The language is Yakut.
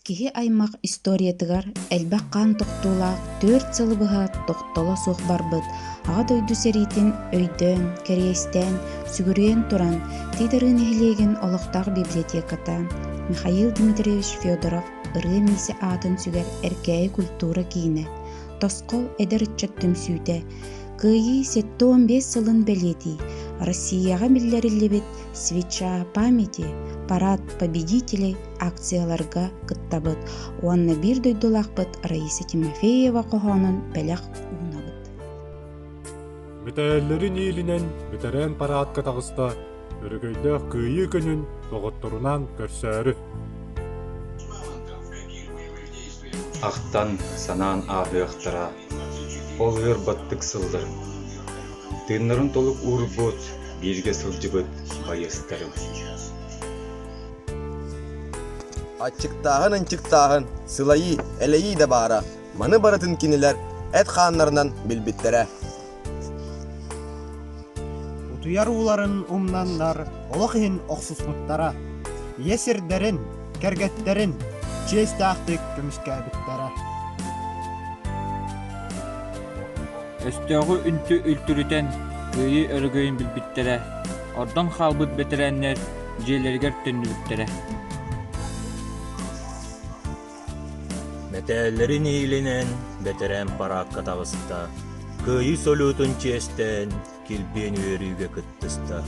Киһи аймах историятыгар элбэх хаан тохтуулаах түөрт сылы быһа тохтоло суох барбыт Аҕа дойду сэриитин өйдөөн, кэриэстээн, сүгүрүйэн туран Тиит-Арыы нэһилиэгин олохтоох библиотеката Михаил Дмитриевич Федоров Ырыа Миисэ аатын сүгэр Эркээйи культура киинэ, Тосхол эдэр ыччат түмсүүтэ, Кыайыы 75 сылын бэлиэтии Россияҕа биллэриллибит «Свеча памяти. Парад победителей» акцияларга кыттабыт уонна биир дойдулаахпыт Раиса Тимофеева хоһоонун бэлэх уунабыт. Мэтээллэрин иилинэн бэтэрээн параадка таҕыста, өрөгөйдөөх Кыайыы күнүн доҕотторунаан көрсөөрү. Ахтан, санаан ааһыахтара, ол ыар баттык сылларын, тыыннарын толук уурбут, бииргэ сылдьыбыт байыастарым. Аччыктааһын-ынчыктааһын, сылайыы, элэйии да баара, маны барытын кинилэр эт хааннарынан билбиттэрэ. Утуйар ууларын умнаннар олох иһин охсуспуттара, ийэ сирдэрин, кэргэттэрин чиэстээхтик көмүскээбиттэрэ. Өстөөҕү үнтү үлтүрүтэн Кыайыы өрөгөйүн билбиттэрэ, ордон хаалбыт бэтэрээннэр дьиэлэригэр төннүбүттэрэ. Мэтээллэрин иилинэн бэтэрээн параакка таҕыста, Кыайыы салютун чиэстээн килбиэн үөрүүгэ кыттыста.